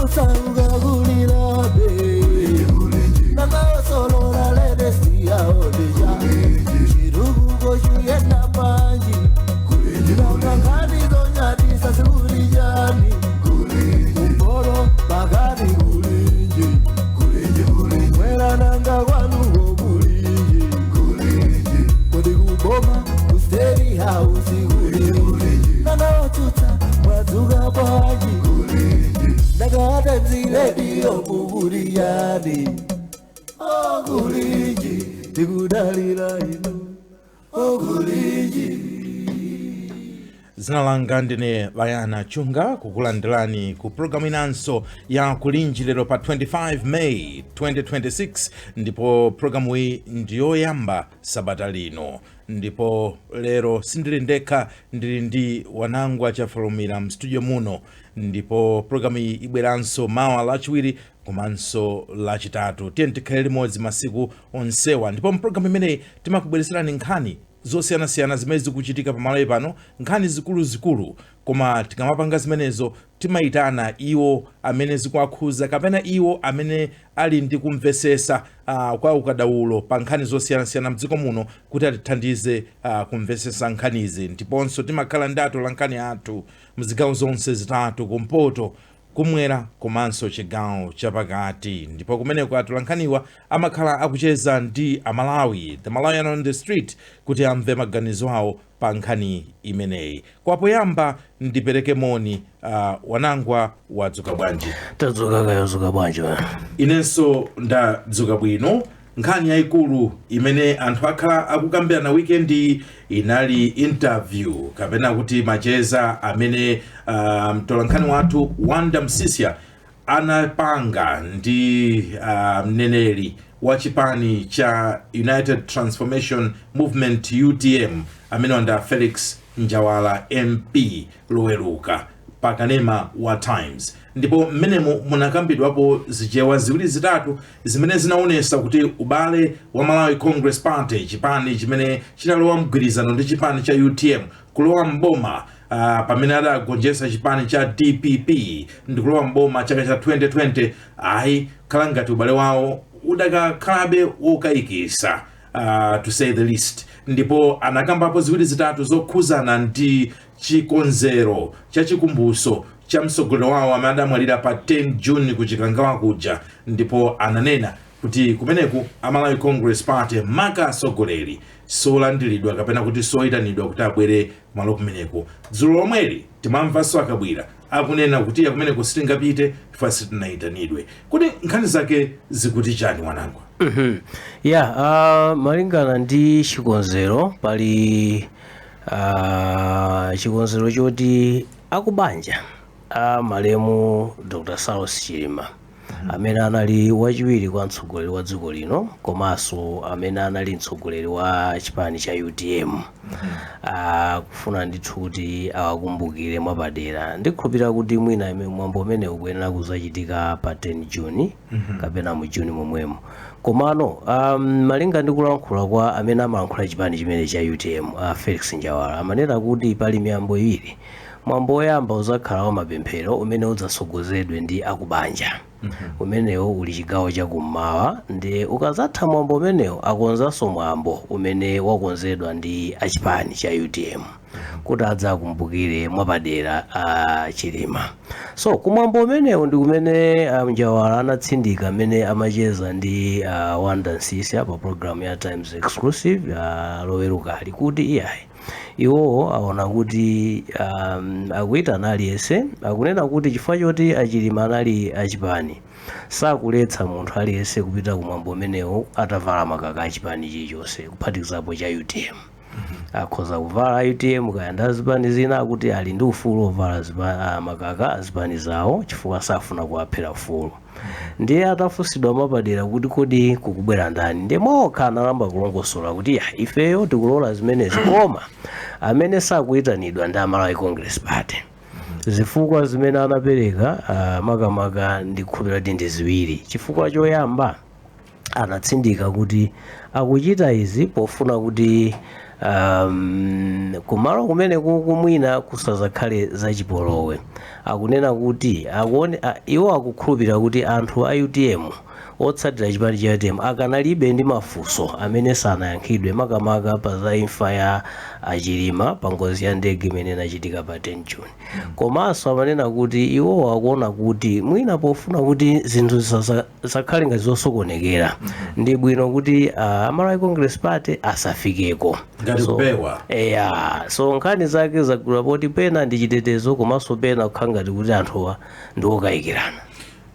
Osauka kulirabe. Nakaosolola ledesiyaodeja chirukuko chiyenda panji nanganganizonyadisa sikulijani kumporo pakati kulinji mwerananga kwanuko kulinji kodi kuboma ku State House kulinji nanaotsutsa mwadzuka bwanji ndakatemzilediyo kukuliyani okulinji tikudalira inu okulinji. Zina langa ndine Bayana Chunga, kukulandirani ku programu inanso ya Kulinji lero pa 25 May 2026. Ndipo programu iyi ndiyoyamba sabata lino, ndipo lero sindili ndekha, ndili ndi Wanangwa Chafulumira mstudio muno. Ndipo programu iyi ibweranso mawa Lachiwiri komanso Lachitatu. Tiye tikhale limodzi masiku onsewa. Ndipo mpulogalamu imeneyi timakubweretserani nkhani zosiyanasiyana zimene zikuchitika pamalo pano, nkhani zikuluzikulu. Koma tikamapanga zimenezo, timayitana iwo amene zikuwakhuza kapena iwo amene ali ndi kumvesesa kwa ukadaulo pa nkhani zosiyanasiyana mdziko muno kuti atithandize kumvesesa nkhanizi. Ndiponso timakhala ndi atolankhani athu mzigawo zonse zitatu, kumpoto, kumwera komanso chigawo chapakati. Ndipo kumeneko atolankhaniwa amakhala akucheza ndi Amalawi, the Malawian on the street, kuti amve maganizo awo pa nkhani imeneyi. Kwapoyamba ndipereke moni. Wanangwa, wadzuka bwanji? Tadzuka kaya, wadzuka bwanji we? Inenso ndadzuka bwino. Nkhani yayikulu imene anthu akhala akukambirana weekend inali interview kapena kuti macheza amene mtolankhani wathu Wanda Msisia anapanga ndi mneneri wa chipani cha United Transformation Movement, UTM, amene wanda Felix Njawala MP Loweruka pakanema wa Times. Ndipo mmenemo munakambidwapo zichewa ziwiri zitatu zimene zinaonesa kuti ubale wa Malawi Congress Party, chipani chimene chinalowa mgwirizano ndi chipani cha UTM kulowa mboma pamene adagonjetsa chipani cha DPP ndikulowa mboma chaka cha 2020, ayi, khala ngati ubale wawo udakakhalabe wokayikisa, to say the least. Ndipo anakambapo ziwiri zitatu zokhuzana ndi chikonzero cha chikumbuso cha mtsogoleri wawo amene adamwalira pa 10 June ku Chikangawa kuja. Ndipo ananena kuti kumeneku Amalawi Congress Party, maka atsogoleri, solandiridwa kapena kuti soyitanidwa kuti abwere kumalo kumeneku. Dzulo lomweli timamvanso Akabwira akunena kuti kumeneko sitingapite chifukwa sitinayitanidwe. Kuti nkhani zake zikuti chani, Wanangwa? Ya, malingana ndi chikonzero, pali chikonzero choti akubanja a malemu Dr Saulos Chilima, amene anali wachiwiri kwa mtsogoleri wa dziko lino komanso amene anali mtsogoleri wa chipani cha UTM, kufuna ndithu kuti awakumbukire mwapadera. Ndikhulupirira kuti mwina mwambo umene ukuyenera kuzachitika pa 10 Juni kapena mu Juni momwemo. Komano malinga ndi kulankhula kwa amene amalankhula chipani chimene cha UTM, Felix Njawala, amanena kuti pali miyambo iwiri. Mwambo woyamba uzakhala wa mapemphero umene udzasogozedwe ndi akubanja, umenewo uli chigawo chakummawa. Ndi ukazatha mwambo umenewo, akonzanso mwambo umene wakonzedwa ndi achipani cha UTM kuti adzakumbukire mwapadera a Chilima. So kumwambo umenewo ndi kumene Njawala anatsindika amene amacheza ndi Wanda Nsisia pa program ya Times Exclusive Lowerukali kuti iyayi, iwowo aona kuti akuyitana aliyense. Akunena kuti chifukwa choti Achilima anali achipani, sakuletsa munthu aliyense kupita kumwambo umenewo atavala makaka achipani chilichonse, kuphatikizapo cha UTM. Akhoza kuvala UTM kaya ndi azipani zina, akuti ali ndi ufulu ovala makaka azipani zawo chifukwa safuna kuwaphera ufulu. Ndiye atafunsidwa mwapadera kuti kodi kukubwera ndani, ndiye mokha analamba kulongosola kuti ya, ifeyo tikulola zimenezi, koma amene sakuyitanidwa ndi Amalawi Congress Party. Zifukwa zimene anapereka makamaka ndikukhulupirira kuti ndi ziwiri. Chifukwa choyamba, anatsindika kuti akuchita izi pofuna kuti Kumalo kumene kumwina kusazakhale zachipolowe. Akunena kuti akuone, iwo akukhulupirira kuti anthu a UTM, otsatira chipani cha UTM, akanalibe ndi mafunso amene sanayankhidwe, makamaka pa za imfa ya Achilima pa ngozi ya ndege imene inachitika pa 10 June. Komanso amanena kuti iwowo akuona kuti mwina pofuna kuti zinthu zisakhale ngati zosokonekera, ndi bwino kuti Amalawi Congress Party asafikeko. Ngati kupewa. Eya, so nkhani zake zagula poti pena ndi chitetezo, komanso pena kukhala ngati kuti anthuwa ndi okayikirana.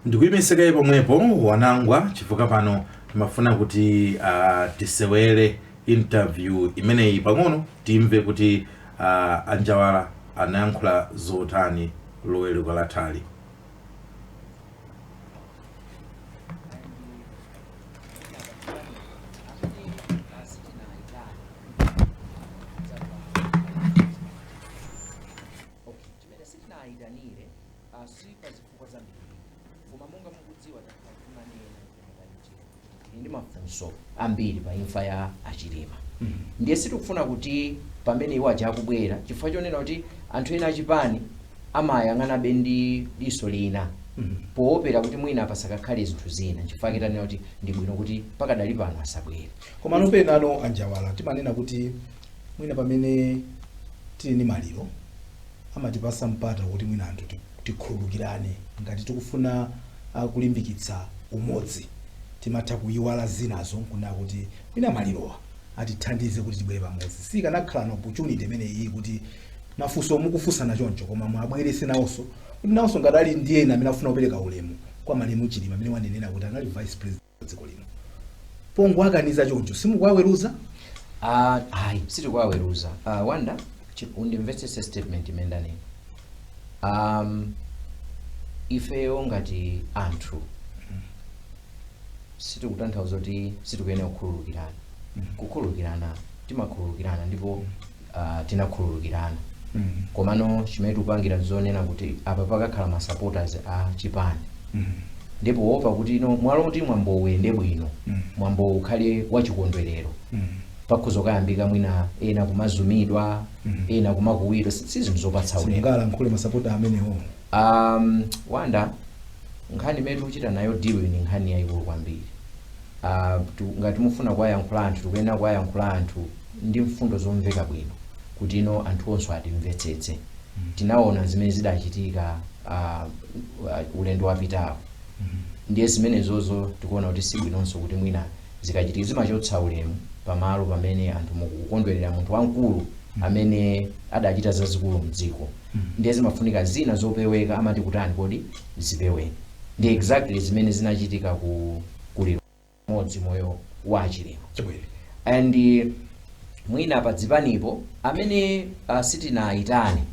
Ndikuyimisekayi pomwepo, Wanangwa, chifukwa pano timafuna kuti tisewere interview imeneyi pang'ono, timve kuti Anjawala anayankhula zotani Loweruka lathali. Okay, chimene sitinayitanire si pa zifukwa zambiri, koma monga mukudziwa, takhala timanena tili ndi mafunso ambiri pa imfa ya Achilima. Ndiye sitikufuna kuti pamene iwo aja akubwera, chifukwa chonena kuti anthu ena achipani amayang'anabe ndi diso lina poopera kuti mwina pasakakhale zinthu zina, chifukwa tanena kuti ndi bwino kuti pakadali pano asabwere. Koma nopenano, Anjawala, timanena kuti mwina pamene tili ndi maliro amatipasa mpata kuti mwina anthu tikhululukirane. Ngati tikufuna kulimbikitsa umodzi, timatha kuyiwala zinazo nkunena kuti mwina malirowa atithandize kuti tibwere pamodzi. Sikanakhala na opportunity imene iyi kuti mafunso mukufunsana choncho, koma mwabwerese nawonso kuti nawonso ngati ali ndi ena amene afuna kupereka ulemu kwa malemu Chilima, amene wanenera kuti anali vice president wa dziko lino, pongoakaniza choncho simukuwaweruza? Ayi, sitikuwaweruza. Wanda, undimvetsese statement imene ndanena. Ifeyo ngati anthu sitikutanthauza kuti sitikuyenera kukhululukirana. Kukhululukirana timakhululukirana, ndipo tinakhululukirana. Komano chimene tikupangira nzonena kuti apa pakakhala ma supporters a chipani, ndipo wopa kuti ino mwalo kuti mwambo uyende bwino, mwambo ukhale wachikondwerero, pakhoza kuyambika mwina ena kumazumidwa, ena kumakuwidwa. Si zinthu zopatsa ulemu. Simungalankhule masapota amenewo? Wanda, nkhani imene tikuchita nayo deal ni nkhani yayikulu kwambiri. Ngati mufuna kuwayankhula anthu, tikuyenera kuwayankhula anthu ndi mfundo zomveka bwino kuti ino anthu onse atimvetsetse. Tinaona zimene zidachitika ulendo wapitawo. Ndiye zimenezozo tikuona kuti sibwinonso kuti mwina zikachitika zimachotsa ulemu pamalo pamene anthu mukukondwerera munthu wamkulu amene adachita zazikulu mdziko. Ndiye zimafunika zina zopeweka, amati kutani kodi, zipeweni. Ndi exactly zimene zinachitika ku kuliro modzi moyo wa Chilima. Chabwino. And mwina padzipanipo amene sitinayitane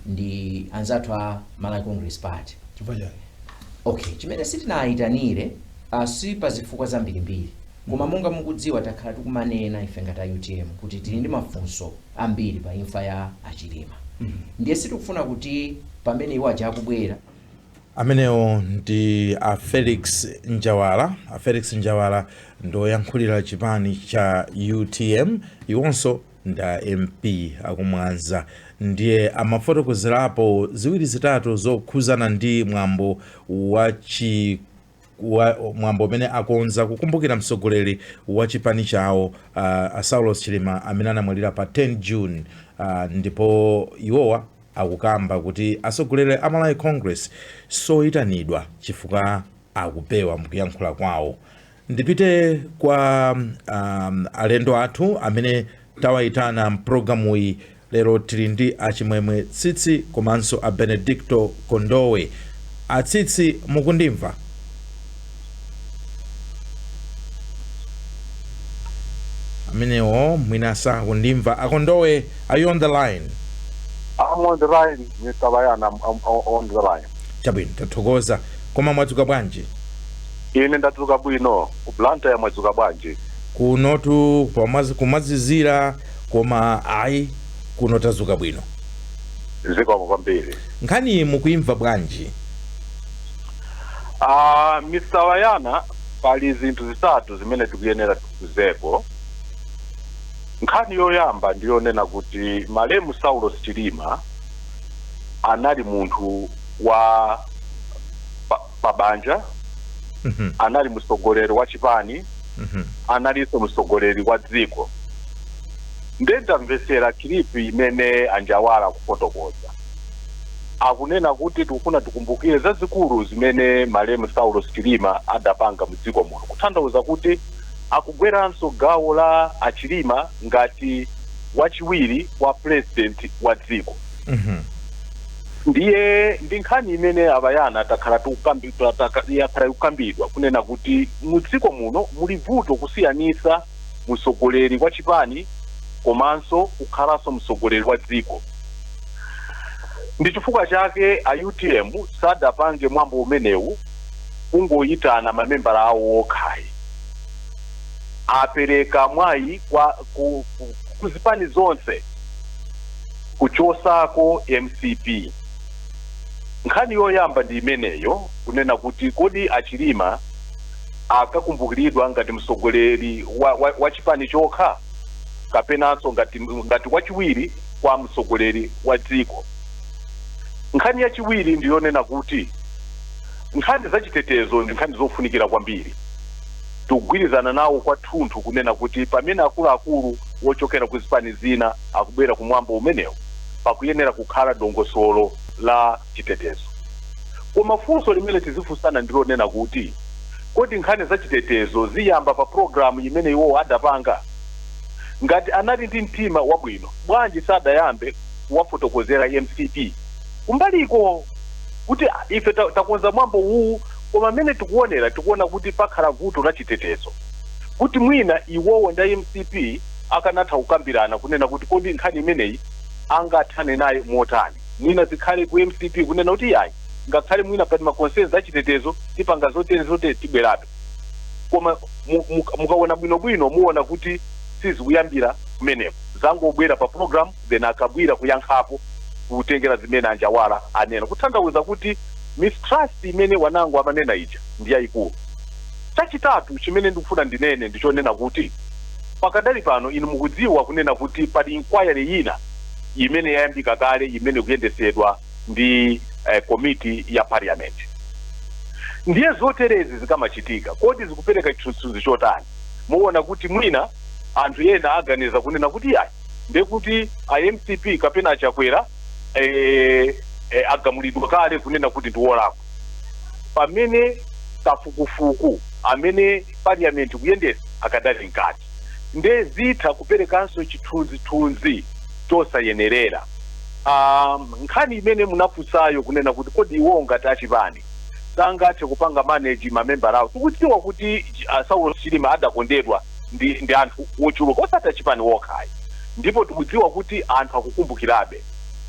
ndi anzathu a Malawi Congress Party. Chifukwa chani? Okay, chimene sitinayitanire si pa zifukwa zambirimbiri, koma monga mukudziwa, takhala tikumanena ife ngati a UTM kuti tili ndi mafunso ambiri pa imfa ya Achilima. Ndiye sitikufuna kuti pamene iwo aja akubwera. Amenewo ndi a Felix Njawala. A Felix Njawala ndoyankhulira chipani cha UTM, iwonso ndi a MP akumwanza. Ndiye amafotokozerapo ziwiri zitatu zokhuzana ndi mwambo wa mwambo umene akonza kukumbukira mtsogoleri wa chipani chawo, Saulos Chilima, amene anamwalira pa 10 June. Ndipo iwowa akukamba kuti atsogoleri a Malawi Congress soyitanidwa chifukwa akupewa mkuyankhula kwawo. Ndipite kwa alendo athu amene tawayitana mpulogalamu iyi lero. Tili ndi Achimwemwe Tsitsi komanso a Benedicto Kondowe. Atsitsi, mukundimva? Amenewo mwina sakundimva. Akondowe, are you on the line? I'm on the line, Mr. Bayana. I'm on the line. Chabwino, tathokoza. Koma mwadzuka bwanji? Ine ndadzuka bwino. Ku Blantyre mwadzuka bwanji? Kunotu kumazizira, koma ayi, kuno tadzuka bwino. Zikomo kwambiri. Nkhani mukuimva bwanji? Mr. Wayana, pali zinthu zitatu zimene tikuyenera tikuzepo. Nkhani yoyamba ndiyonena kuti malemu Saulos Chilima anali munthu wa pabanja, anali mtsogoleri wa chipani, analinso mtsogoleri wa dziko. Ndendamvesera clip imene anjawala kufotokoza, akunena kuti tikufuna tikumbukire zazikulu zimene malemu Saulos Chilima adapanga mdziko muno, kutanthauza kuti akugweranso gawo la achilima ngati wachiwiri wa president wa dziko. Ndiye ndi nkhani imene abayana takhala yakhala ikukambidwa kunena kuti mudziko muno muli vuto kusiyanisa mtsogoleri wa chipani komanso kukhalanso mtsogoleri wa dziko. Ndi chifukwa chake a UTM sadapange mwambo umenewu kungoyitana mamembala awo okhayi, apereka mwayi kwa ku zipani zonse kuchosako MCP. Nkhani yoyamba ndi imeneyo, kunena kuti kodi achilima akakumbukiridwa ngati mtsogoleri wa chipani chokha kapenanso ngati wachiwiri kwa mtsogoleri wa dziko. Nkhani yachiwiri ndiyonena kuti nkhani zachitetezo ndi nkhani zofunikira kwambiri. Tikugwirizana nawo kwathunthu kunena kuti pamene akuluakulu wochokera ku zipani zina akubwera kumwambo umenewo, pakuyenera kukhala dongosolo la chitetezo. Koma funso limene tizifunsana ndilonena kuti kodi nkhani zachitetezo ziyamba pa programu imene iwowo adapanga? Ngati anali ndi mtima wabwino, bwanji sadayambe kuwafotokozera MCP kumbaliko kuti ife takonza mwambo uwu, koma amene tikuonera tikuona kuti pakhala vuto la chitetezo, kuti mwina iwowo ndi MCP akanatha kukambirana kunena kuti kodi nkhani imeneyi angathane naye motani. Mwina zikhale ku MCP kunena kuti yayi, ngakhale mwina pali ma concerns achitetezo, tipanga zotere zotere, tibwerabe. Koma mukaona bwinobwino muona kuti sizikuyambira kumeneko, zangobwera pa program, then akabwira kuyankhapo kutengera zimene anjawala anena, kutanthauza kuti mistrust imene wanango amanena ija ndi yayikulu. Chachitatu chimene ndikufuna ndinene ndichonena kuti pakadali pano inu mukudziwa kunena kuti pali inquiry ina imene yayambika kale, imene kuyendesedwa ndi komiti ya parliament. Ndiye zoterezi zikamachitika, kodi zikupereka chithunzithunzi chotani? Muona kuti mwina anthu ena aganiza kunena kuti yayi, ndekuti a MCP kapena achakwera agamulidwa kale kunena kuti ndi wolakwa, pamene kafukufuku amene parliament kuyendesa akadali mkati. Nde zitha kuperekanso chithunzithunzi chosayenerera. Nkhani imene munafunsayo kunena kuti kodi iwo ngati achipani sangathe kupanga manage mamembala awo, tikudziwa kuti Saulos Chilima adakondedwa ndi anthu wochuluka, osati achipani wokhayi, ndipo tikudziwa kuti anthu akukumbukirabe.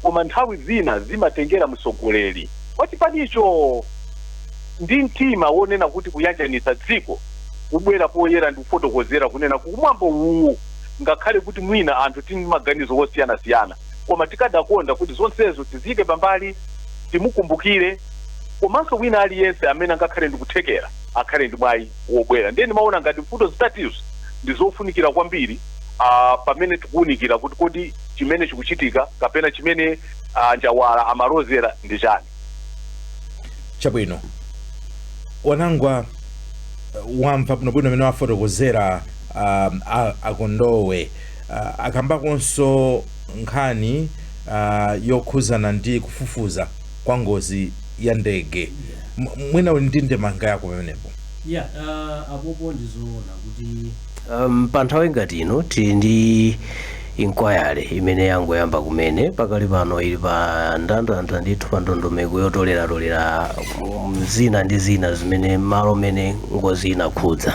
Koma nthawi zina zimatengera mtsogoleri wa chipanicho ndi mtima wonena kuti kuyanjanitsa dziko, kubwera poyera ndi kufotokozera kunena kumwambo uwu, ngakhale kuti mwina anthu tili ndi maganizo osiyanasiyana, koma tikadakonda kuti zonsezo tiziyike pambali, timukumbukire, komanso wina aliyense amene angakhale ndi kuthekera akhale ndi mwayi wobwera. Ndiye ndimaona ngati mfundo zitatuzo ndi zofunikira kwambiri pamene tikuwunikira kuti kodi chimene chikuchitika kapena chimene njawala amalozera ndi chani. Chabwino, wanangwa, wamva bwinobwino amene wafotokozera akondowe. Akambakonso nkhani yokhuzana ndi kufufuza kwa ngozi ya ndege. Mwina uli ndi ndemanga yako pamenepo? Yeah, apopo ndizoona kuti pa nthawi ngati ino tili ndi inquiry imene yangoyamba kumene, pakali pano ili pa ndandanda ndithu pa ndondomeko yotoleratolera zina ndi zina zimene malo mene ngozi inakhudza.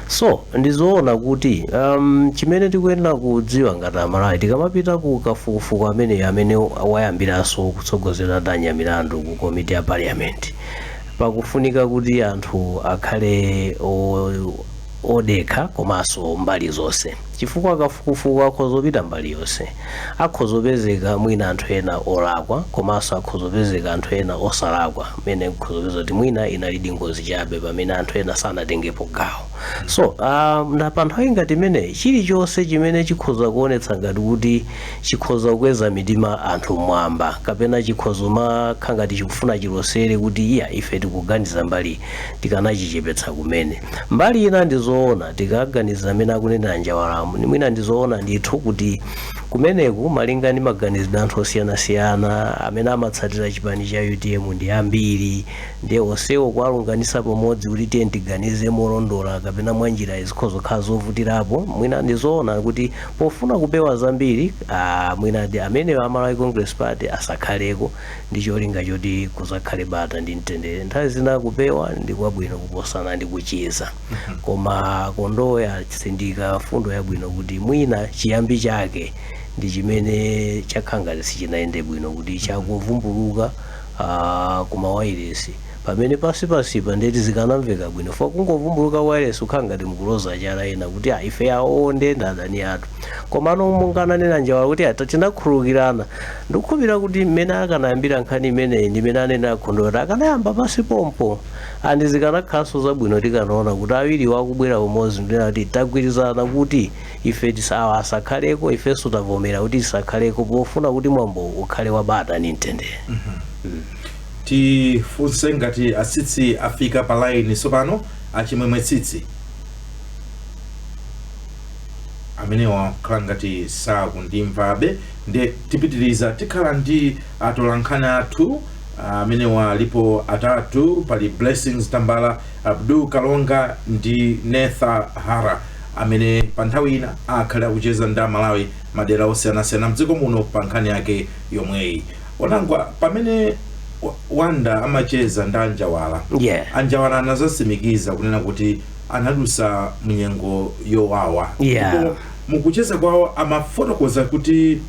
So ndizoona kuti chimene tikuyenera kudziwa ngati Amalawi, tikamapita ku kafukufuku amene wayambiranso kutsogozera Danya Milandu ku komiti ya parliament, pakufunika kuti anthu akhale odekha komanso mbali zonse. Chifukwa kafukufuku akhozopita mbali yonse, akhozopezeka mwina anthu ena olakwa, komanso akhozopezeka anthu ena osalakwa, mmene kukhozopeza kuti mwina inalidi ngozi chabe pamene anthu ena sanatengepo gawo. So na pa nthawi ngati imeneyi, chilichonse chimene chikhoza kuonetsa ngati kuti chikhoza kukweza mitima anthu mwamba, kapena chikhoza makhala ngati chikufuna chilosere kuti iya, ife tikuganiza mbali, tikanachichepetsa kumene. Mbali ina ndizoona, tikaganiza amene akunena Njawalamu, mwina ndizoona ndithu kuti kumeneku, malinga ndi maganizidwe anthu osiyanasiyana amene amatsatira chipani cha UTM ndi ambiri, ndiye onsewo kuwalunganisa pamodzi kuti tiye tiganize molondola kapena mwa njira zikhoza zovutirapo. Mwina ndizoona kuti pofuna kupewa zambiri, mwina ndi amenewo a Malawi Congress Party asakhaleko ndi cholinga choti kuzakhale bata ndi mtendere. Nthawi zina kupewa ndi kwabwino kuposana ndi kuchiza. Koma Kondowe atsindika fundo yabwino kuti mwina chiyambi chake ndi chimene chakhala ngati sichinayende bwino, kuti chakuvumbuluka kuma wireless, pamene pasipasipa ndeti zikanamveka bwino fa kungovumbuluka wireless ukhala ngati mukuloza chala ena kuti ah, ife awo ndenda adani athu. Komano mungananena Njawala kuti ata tinakhululukirana, ndikukhulupirira kuti mmene akanayambira nkhani imeneyi ndi mmene anena Kondowe kuti akanayamba pasi pompo, andi zikanakhalanso zabwino tikanaona kuti awiri wakubwera pamodzi ndinena kuti tagwirizana kuti ife tisawa asakhaleko, ifenso tavomera kuti tisakhaleko, pofuna kuti mwambo ukhale wabata ndi mtendere. Tifunse ngati asitsi afika pa line tsopano. Achimwemwe Tsitsi amenewa kukhala ngati sakundimvabe, ndiye tipitiriza. Tikhala ndi atolankhani athu amenewa, alipo atatu. Pali Blessings Tambala, Abdul Kalonga ndi Netha Hara, amene pa nthawi ina akhale akucheza ndi Amalawi madera osiyanasiyana mdziko muno pa nkhani yake yomweyi. Onangwa, pamene Wanda amacheza ndi Anjawala, Anjawala anazasimikiza kunena kuti anadusa mnyengo yowawa. Ndipo mukucheza kwawo amafotokoza kuti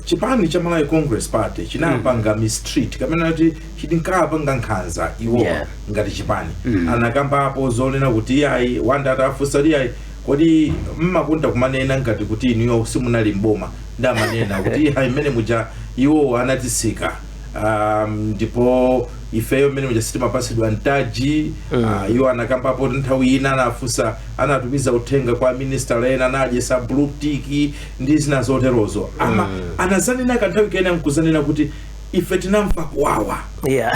chipani cha Malawi Congress Party chinapanga mistreat, kapena kuti chinkapanga nkhanza iwowa ngati chipani. Anakambapo zonena kuti iyayi, Wanda atafunsa kuti iyayi, kodi mmakonda kumanena ngati kuti inuyo simunali mboma, ndi amanena kuti iyayi, mmene muja iwowo anatisika, ndipo ifeyo mmene muja sitimapasidwa mtaji. Iwo anakambapo kuti nthawi ina anafunsa, anatumiza uthenga kwa minister ena, anadyesa blue tick ndi zina zoterozo. Ama anazanena kanthawi kena nkuzanena kuti ife tinamva kuwawa.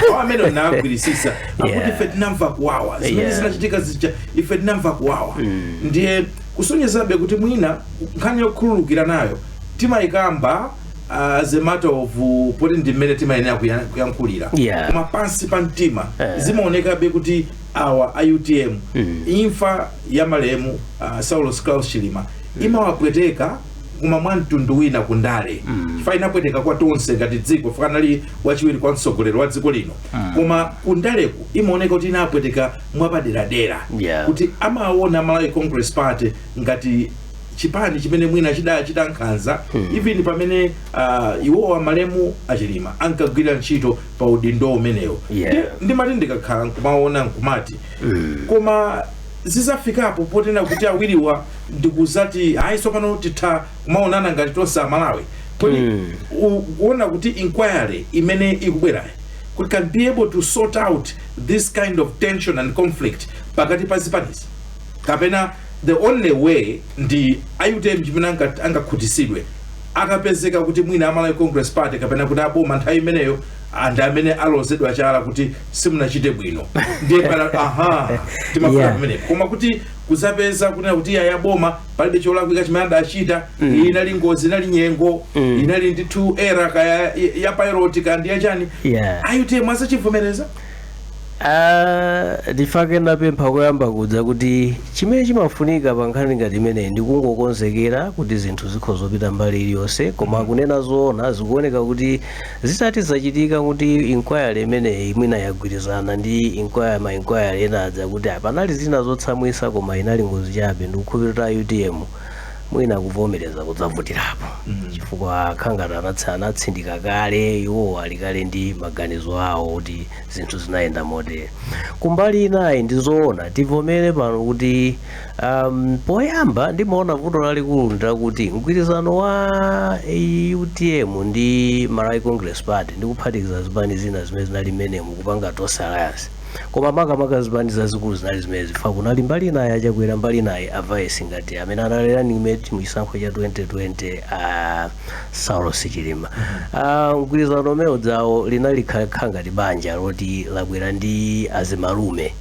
Awo amene nagwirisisa akuti ife tinamva kuwawa zimene zinachitika zija, ife tinamva kuwawa. Ndiye kusonyezabe kuti mwina nkhani yokhululukira nayo timayikamba as a matter of poti ndi mmene timayenera kuyankhulira, koma pansi pa mtima zimaonekabe kuti awa a UTM, imfa ya malemu Saulos Klaus Chilima imawapweteka, koma mwa mtundu wina kundale, chifukwa inapweteka kwa tonse ngati dziko, chifukwa anali wachiwiri kwa mtsogoleri wa dziko lino. Koma kundaleku imaoneka kuti inapweteka mwapaderadera, kuti amaona Malawi Congress Party ngati chipani chimene mwina chidachita nkhanza, even pamene iwowa malemu Achilima ankagwira ntchito pa udindo umenewo. Ndimati ndikakhala nkumaona nkumati, koma zizafikapo potena kuti awiriwa ndikuzati hayi, tsopano titha kumaonana ngati tonse Amalawi? Kodi kuona kuti inquiry imene ikubwerayi kuti can be able to sort out this kind of tension and conflict pakati pa zipanizi, kapena the only way ndi a UTM chimene angakhutisidwe akapezeka kuti mwina Amalawi Congress Party kapena kuti aboma nthawi imeneyo anthu amene alozedwa chala kuti simunachite bwino, ndiye pana aha timafuna pamenepo? Koma kuti kuzapeza kunena kuti iya, yaboma palibe cholakwika chimene adachita, iyi inali ngozi, inali nyengo, inali ndithu error kaya ya pilot kaya ndi yachani, a UTM azachivomereza? Ah, ndifake ndapempha koyamba kudza kuti chimene chimafunika pa nkhani ngati imeneyi ndi kungokonzekera kuti zinthu zikhoza kupita mbali iliyonse. Koma kunena zoona, zikuoneka kuti zitati zachitika kuti inquiry imeneyi mwina yagwirizana ndi inquiry, ma inquiry ena adza kuti ah, panali zina zotsamwisa koma inali ngozi chabe, ndikukhulupirira UTM Mwina kuvomereza kudzavutirapo, chifukwa khangati anatsindika kale, iwo ali kale ndi maganizo awo kuti zinthu zinayenda motere. Kumbali inayi, ndizoona, tivomere pano kuti poyamba ndimaona vuto lalikulu ndakuti mgwirizano wa UTM ndi Malawi Congress Party, ndi kuphatikiza zipani zina zimene zinali mmenemu kupanga Tonse Alliance, koma makamaka zipani zazikulu zinali zimene zifa, kunali mbali inayi aChakwera, mbali inayi a vice ngati amene anali running mate muchisankho cha 2020, a Saulos Chilima. Mgwirizano umene udzawo linali khala ngati banja loti labwera ndi azimalume.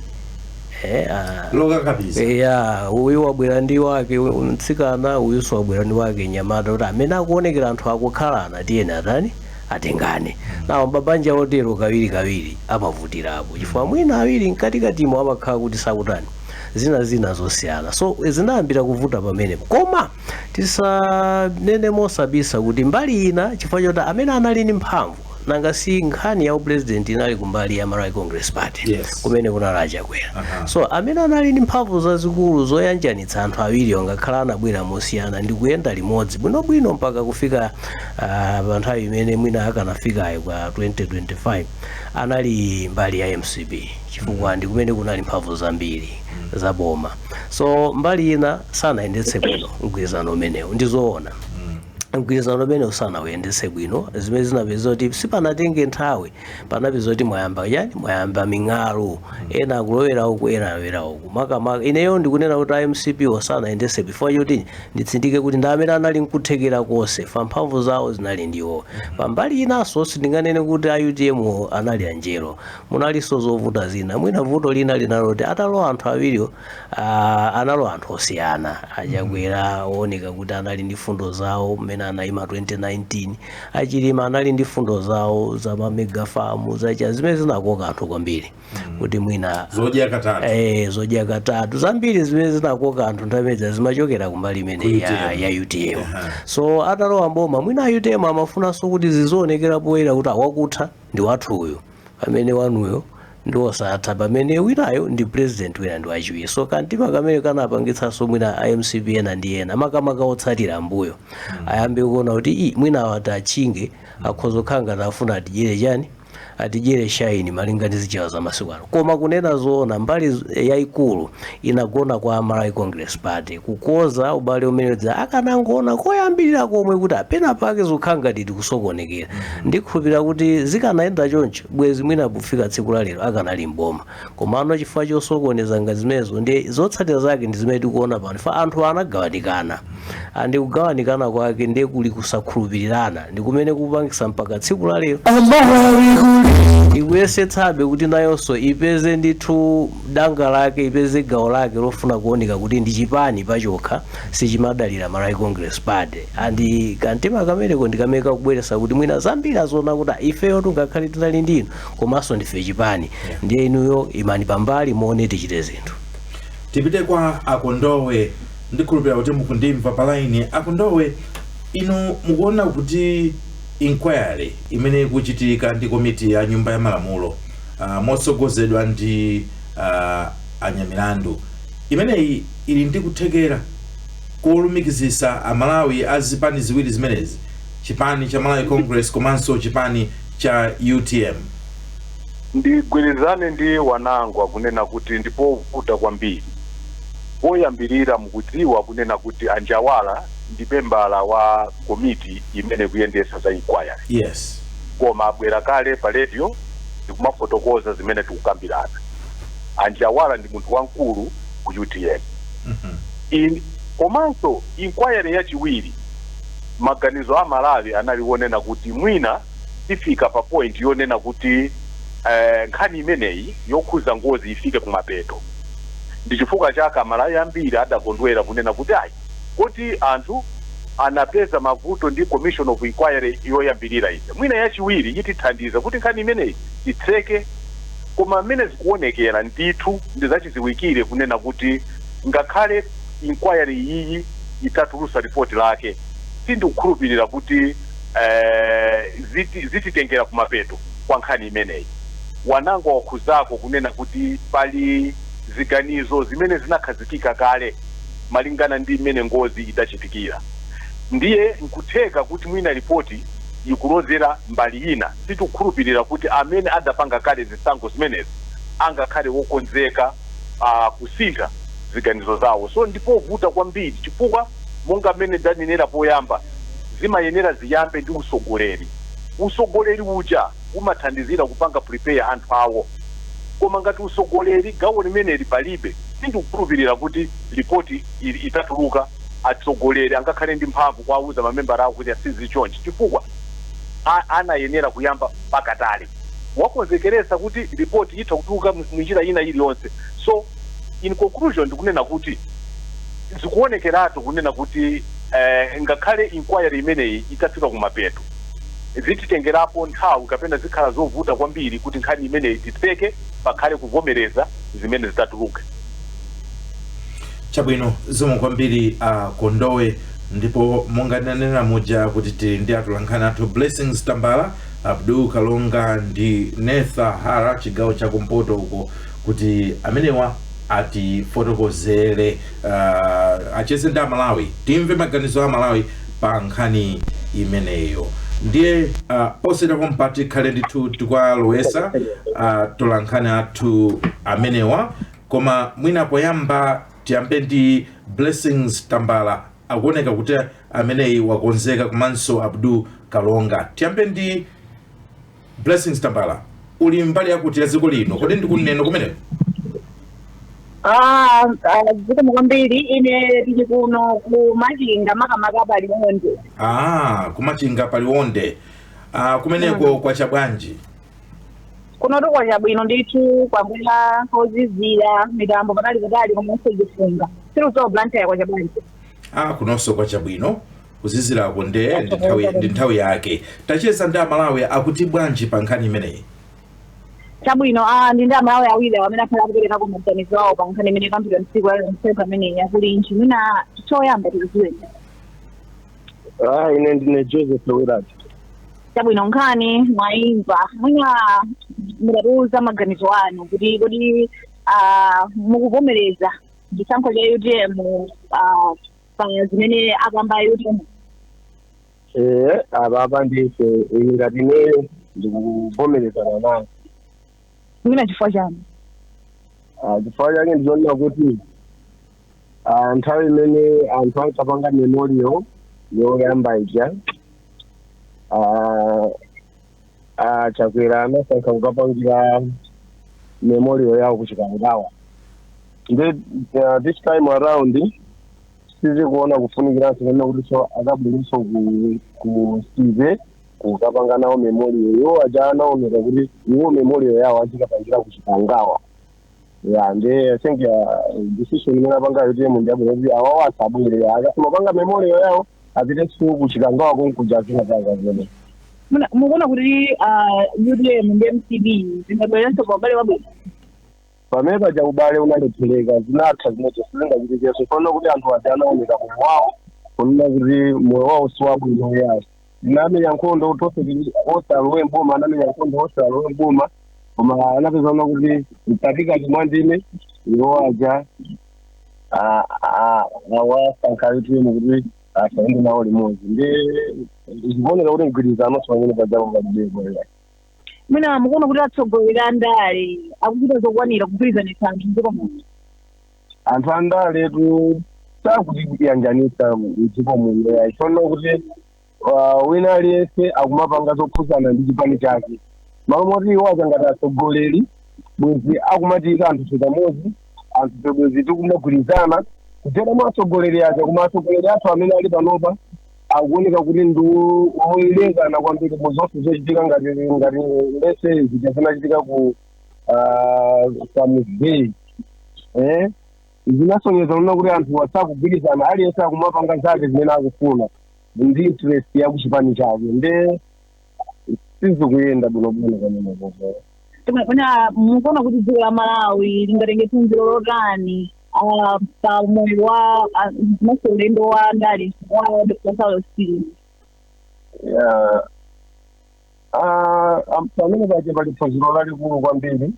Lokakamiza. Ya, uyu wabwera ndi wake mtsikana, uyunso wabwera ndi wake nyamata, kuti amene akuonekera anthu akukhalana, tiyeni atani, atengane nawo. Mabanja otero kawiri kawiri amavutirapo, chifukwa mwina awiri mkatikatimo amakhala kuti sakutani, zina zina zosiyana. So zinayambira kuvuta pamenepo. Koma tisanene mosabisa kuti mbali ina, chifukwa choti amene anali ndi mphamvu, nanga si nkhani ya upresident inali kumbali ya Malawi Congress Party, kumene kunali aChakwera. So amene anali ndi mphamvu zazikulu zoyanjanitsa anthu awiri ngakhala anabwera mosiyana ndi kuyenda limodzi bwinobwino mpaka kufika pa nthawi imene mwina akanafikayo kwa 2025, anali mbali ya MCP, chifukwa ndi kumene kunali mphamvu zambiri za boma. So mbali ina sanayendetse bwino mgwirizano umenewu. Ndizoona, mgwirizano umene usanawuyendetse bwino, zimene zinapeza kuti sipanatenge nthawi, panapeza kuti mwayamba yani, mwayamba ming'alu, ena akulowera uku, ena alowera uku. Makamaka ineyo ndikunena kuti MCP osanayendetse before, choti nditsindike kuti ndi amene anali nkuthekera konse fa mphamvu zawo zinali ndiwo. Pambali inanso sindinganene kuti a UTM anali anjelo, munalinso zovuta zina. Mwina vuto lina linaloti atalowa anthu awiriwo, analowa anthu osiyana. AChakwera ooneka kuti anali ndi fundo zawo mmene anayima 2019, aChilima anali ndi fundo zawo za ma mega farm zacha, zimene zinakoka anthu kwambiri kuti mwina Zodya katatu. Zodya katatu zambiri zimene zinakoka anthu nthawi imeneyi zimachokera kumbali imene Ku ya, UTM. ya UTM. So atalowa mboma, mwina a UTM amafunanso kuti zizionekera poyera kuti awakutha ndi wathuyo, pamene wanuyo ndi osatha, pamene winayo ndi president, wina ndi wachiwiri. So kantima kamene kanapangitsanso mwina a MCP ena ndi ena, makamaka otsatira mbuyo, ayambe kuona kuti i mwina awati achinge akhoza kukhala ngati afuna atidyere chani, atidyere shine, malinga ndi zichawa za masiku ano. Koma kunena zoona, mbali yayikulu inagona kwa Malawi Congress Party kukoza ubale umene dza akanangoona koyambirira komwe kuti apena pake zikukhala ngati tikusokonekera. Ndikhulupirira kuti zikanayenda choncho, bwezi mwina kufika tsiku la lero akanali mboma. Komano chifukwa chosokoneza ngati zimenezo, ndi zotsatira zake ndi zimene tikuona pano fa anthu anagawanikana, andi kugawanikana kwake ndiye kuli kusakhulupirirana, ndi kumene kupangisa mpaka tsiku la lero ikuyesetsabe kuti nayonso ipeze ndithu danga lake, ipeze gawo lake lofuna kuoneka kuti ndi chipani pachokha, sichimadalira Malawi Congress Party. Andi kantima kameneko ndi kamene kakubweretsa kuti mwina zambiri azoona kuti ifeyo tungakhale tinali ndinu, komanso ndife chipani, ndiye inuyo imani pambali muone tichite zinthu. Tipite kwa Akondowe. Ndikhulupirira kuti mukundimva pa line. Akondowe, inu mukuona kuti inquiry imene ikuchitika ndi komiti ya nyumba ya malamulo, motsogozedwa ndi anyamilandu imeneyi, ili ndi kuthekera kolumikizisa Amalawi a zipani ziwiri zimenezi, chipani cha Malawi Congress komanso chipani cha UTM? Ndigwirizane ndi Wanangwa kunena kuti ndipovuta kwambiri. Poyambirira, mukudziwa kunena kuti Anjawala ndi membala wa komiti imene kuyendesa za inquiry, koma abwera kale pa radio ndikumafotokoza zimene tikukambirana. Anjawala ndi munthu wamkulu ku UTM. Komanso inquiry yachiwiri, maganizo a Malawi anali wonena kuti mwina tifika pa point yonena kuti nkhani imeneyi yokhuza ngozi ifike kumapeto. Ndi chifukwa chake Amalawi ambiri adakondwera kunena kuti ayi, kuti anthu anapeza mavuto ndi commission of inquiry yoyambirira ija, mwina yachiwiri itithandiza kuti nkhani imeneyi titseke. Koma mmene zikuonekera ndithu ndi zachiziwikire kunena kuti ngakhale inquiry iyi itatulusa ripoti lake, sindikukhulupirira kuti zititengera kumapeto kwa nkhani imeneyi. Wanangwa wakhuzako kunena kuti pali ziganizo zimene zinakhazikika kale. Malingana ndi mmene ngozi idachitikira, ndiye nkutheka kuti mwina ripoti ikulozera mbali ina. Sitikukhulupirira kuti amene adapanga kale zisankho zimenezi angakhale wokonzeka kusintha ziganizo zawo. So ndipovuta kwambiri, chifukwa monga mmene ndanenera poyamba, zimayenera ziyambe ndi usogoleri. Usogoleri uja umathandizira kupanga prepare anthu awo, koma ngati usogoleri gawo limeneli palibe, sindikukhulupirira kuti ripoti ili itatuluka atsogoleri angakhale ndi mphamvu kuwauza mamembala awo kuti asizi chonchi, chifukwa anayenera kuyamba pakatale wakonzekeresa kuti ripoti itha kutuluka munjira ina iliyonse. So in conclusion, ndikunena kuti zikuonekeratu kunena kuti ngakhale inquiry imeneyi itafika kumapeto, zititengerapo nthawi kapena zikhala zovuta kwambiri kuti nkhani imeneyi titseke, pakhale kuvomereza zimene zitatuluke. Chabwino, zikomo kwambiri Kondowe. Ndipo monga ndinanena muja kuti tili ndi atolankhani athu Blessings Tambala, Abdul Kalonga ndi Netha Hara, chigawo chakumpoto uko, kuti amenewa atifotokozere, acheze ndi Amalawi, timve maganizo a Malawi pa nkhani imeneyo. Ndiye posachedwapa tikhale ndithu tikwalowesa tolankhani athu amenewa, koma mwina poyamba tiyambe ndi Blessings Tambala. Akuoneka kuti ameneyi wakonzeka, komanso Abdul Kalonga. Tiyambe ndi Blessings Tambala. Uli mbali yakuti ya dziko lino? Kodi ndikuneno kumeneko? Zikomo kwambiri. Ine tili kuno ku Machinga, makamaka paLionde. Ah, kuMachinga paLionde. Kumeneko kwacha bwanji? Kuno tikwacha bwino ndithu, kwabwera kozizira, mitambo patali patali, komanso chifunga. Sitidziwa Blantyre kwacha bwanji? Ah, kunonso kwacha bwino, kuzizirako nde ndi nthawi yake. Tacheza ndi Amalawi, akuti bwanji pa nkhani imeneyi? Chabwino, ndi Amalawi awiri amene akhala akuperekako maganizo awo pa nkhani imene ikambidwa mtsiku la mseto ameneyi akulinji. Mwina choyamba tikudziweni. Ine ndine Joseph Willard. Chabwino, nkhani mwayimva. Mwina mutatiuza maganizo anu kuti kodi mukuvomereza chisankho cha UTM pa zimene akamba UTM? Apapa ndife ngati ineyo ndikuvomerezana naye. Mwina chifukwa chani? Chifukwa chake ndizoona kuti nthawi imene anthu ankapanga memorial yoyamba ija, Chakwera anasankha kukapangira memorial yawo kuChikangawa. Ndi this time around sizikuona kufunikiranso kunena kuti so akabwerenso ku size kukapanga nawo memorial. Iwo aja anaoneka kuti iwo memorial yawo azikapangira kuChikangawa. Ya, ndi I think decision imene apanga UTM ndiyabwino, kuti awawo asabwere, akafuna kupanga memorial yawo apitenso kuChikangawa konkuja, azikapanga zimene. Mukuona kuti UTM ndi MCP zingabwerenso pa ubale wabwino? Pamene paja ubale unalephereka, zinatha zimenezo, sizingachitikenso. Kuona kuti anthu aja anaoneka moyo wawo, kunena kuti moyo wawo si wabwino. Yawo anamenya nkhondo tonse osalowe mboma, anamenya nkhondo osalowe mboma, koma anapezana kuti mkatikati mwa ndime iwo aja awasankha UTM kuti asayende nawo limodzi. Ndi zikuoneka kuti mgwirizano pamene pajapo palibepo. Mwina mukuona kuti atsogoleri a ndale akuchita zokwanira kugwirizanitsa anthu mdziko muno? Anthu andaletu sakutiyanjanitsa mdziko muno. Chifukwa kuti wina aliyense akumapanga zokhuzana ndi chipani chake, malo moti iwo achangati atsogoleri bwezi akumatika anthu pamodzi, anthu bwezi tikumagwirizana kudzera mwa atsogoleri aja. Koma atsogoleri athu amene ali panopa akuoneka kuti ndi oyilekana kwambiri mu zonse zochitika, ngati lese zija zinachitika ku Kamuzu Day, zinasonyeza kunena kuti anthu asakugwirizana, aliyense akumapanga zake zimene akufuna ndi interest ya kuchipani chake, nde sizikuyenda bwinobwino pamenepo. Mwina mukuona kuti dziko la Malawi lingatenge phunziro lotani pa moyo wa komanso ulendo wa ndale wa Dr Saulos Chilima? Yeah. Pamene paja pali phunziro lalikulu kwambiri.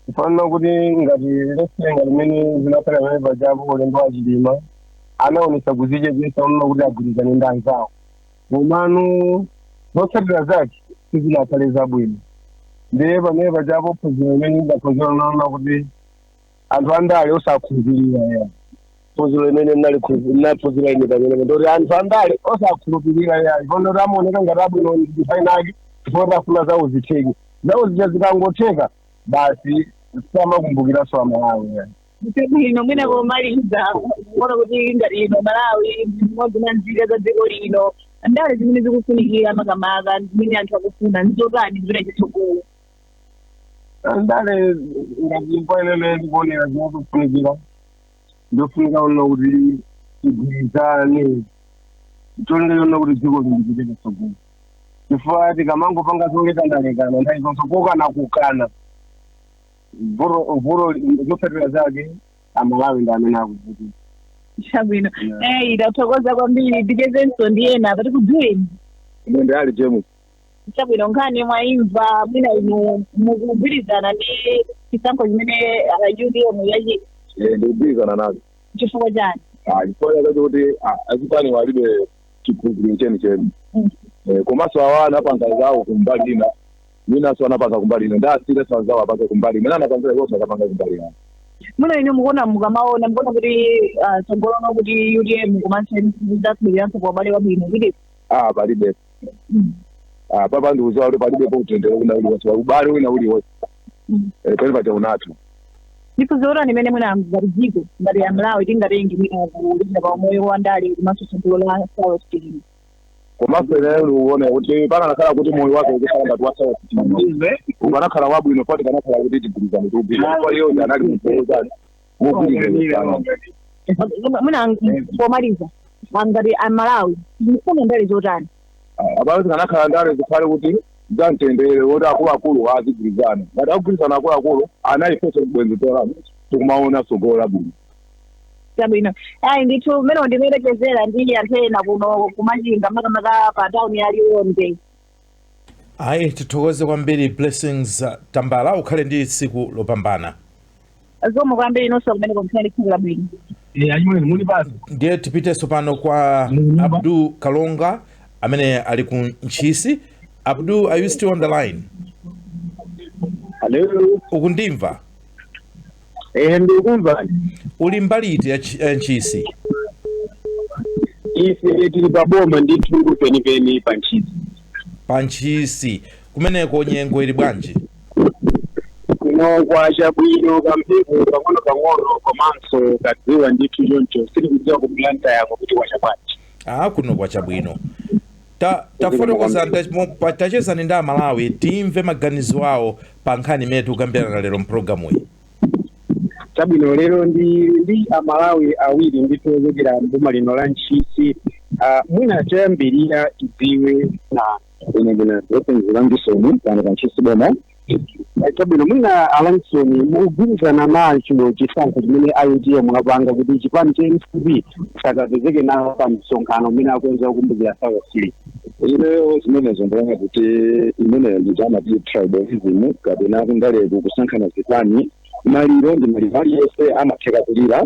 Kufanana kuti ngati lesenga limene zinakhala pamene pajapo ulendo wa Chilima anaonesa kuzichepesa unena kuti agwirizane ndi anzawo, komano zotsatira zake sizinakhale zabwino. Ndiye pamene pajapo phunziro limene ndaphunzira naona kuti anthu andale osakhulupirira ya phunziro limene ndinaphunzira ine pamene ndoti anthu andale osakhulupirira ya ifondo kuti amaoneka ngati abwino ndifainake chifukwa tafuna zawo zitheke, zawo zija zikangotheka basi samakumbukiranso Amalawi ya. Bwino, mwina pomaliza, kuona kuti ngati ino Malawi mmodzi mwa nzika za dziko lino, ndale zimene zikufunikira makamaka zimene anthu akufuna nzotani zipita chitsogolo? Ndale ngati mpaenene ndikuonera zinokufunikira, ndofunika ona kuti tigwirizane tionere ona kuti dziko lindipite patsogolo, chifukwa tikamangopanga zolekanalekana nthawi zonse kokana kukana vuto, zotsatira zake Amalawi ndi amene akuvutika. Chabwino. Eyi, tathokoza kwambiri, tichezenso ndi ena pati kudziweni. Ine ndi Ali James. Chabwino, nkhani mwayimva, mwina inu mukugwirizana ndi chisankho chimene UTM yachi? Ndikugwirizana nazo. Chifukwa chani? Chifukwa chake kuti achipani walibe chikhulupiriro chenicheni. Komanso awa anapanga zawo kumbali ina, winanso anapanga kumbali ina, ndasire anzawo apange kumbali imene anapangira iwonso akapanga kumbali ina. Mwina inu mukuona, mukamaona, mukuona kuti tsogolono kuti UTM komanso zakubiriranso kwa ubale wabwino kuti? Palibe. Papa ndikuziwa kuti palibepo utendere wina uliwonse, ubale wina uliwonse. Pali paja unathu. Ndiphunziro lotani imene mwina ngati dziko, ngati ya Malawi, tingatenge mwina kulipira pa umoyo wa ndale komanso tsogolo la Saulos Chilima? Komanso ineyo ndikuona kuti pakanakhala kuti moyo wake ukukhala ngati wa Saulos Chilima ukanakhala wabwino, pati kanakhala kuti tigwirizane, tikugwirizana kwa iyo anali munthu wogwirizana. Mwina pomaliza, ngati Amalawi mufuna ndale zotani? Apano tikanakhala ndale zikhale kuti zamtendere, woti akuluakulu azigwirizana ngati akugwirizana akuluakulu anayifenso bwenzi tola tikumaona tsogolo labwino. Chabwino, ayi ndithu, mmene ndimayelekezera ndi anthu ena kuno kuMachinga, makamaka pa tawuni ya Liwonde. Ayi, tithokoze kwambiri Blessings Tambala, ukhale ndi tsiku lopambana. Zikomo kwambiri, nonso kumene kumkhale tsiku labwino. Anyimweni muli basi. Ndiye tipitenso pano kwa Abdu Kalonga amene ali ku Ntchisi. Abdu, are you still on the line? Hello. Ukundimva? Ndikumva. Uli mbali iti ya Ntchisi? Ife tili paboma ndithu, penipeni pa Ntchisi. Pa Ntchisi kumeneko nyengo ili bwanji? Kuno kwacha bwino, kamphepo pang'ono pang'ono komanso kadziwa ndithu choncho. Sitikudziwa ku Blantyre yako kuti kwacha bwanji. Kuno kwacha bwino. Tafotokoza, tachezani ndi Amalawi timve maganizo awo pa nkhani imene tikukambirana lero mpulogalamu iyi. Chabwino, lero ndi Amalawi awiri ndithu ochokera mboma lino la Ntchisi. Mwina choyambirira tidziwe na Ine ndine Blessings Langisoni pano pa Ntchisi boma. Chabwino, mwina Alangisoni, mukugwirizana nacho chisankho chimene UTM apanga kuti chipani cha MCP sakapezeke nawo pa msonkhano umene akonza kukumbukira Saulos Chilima? Ineyo zimenezo ndikuona kuti imeneyo ndi amati tribalism kapena kundaleku kusankhana zipani. Maliro ndi maliro, aliyense amatheka kulira.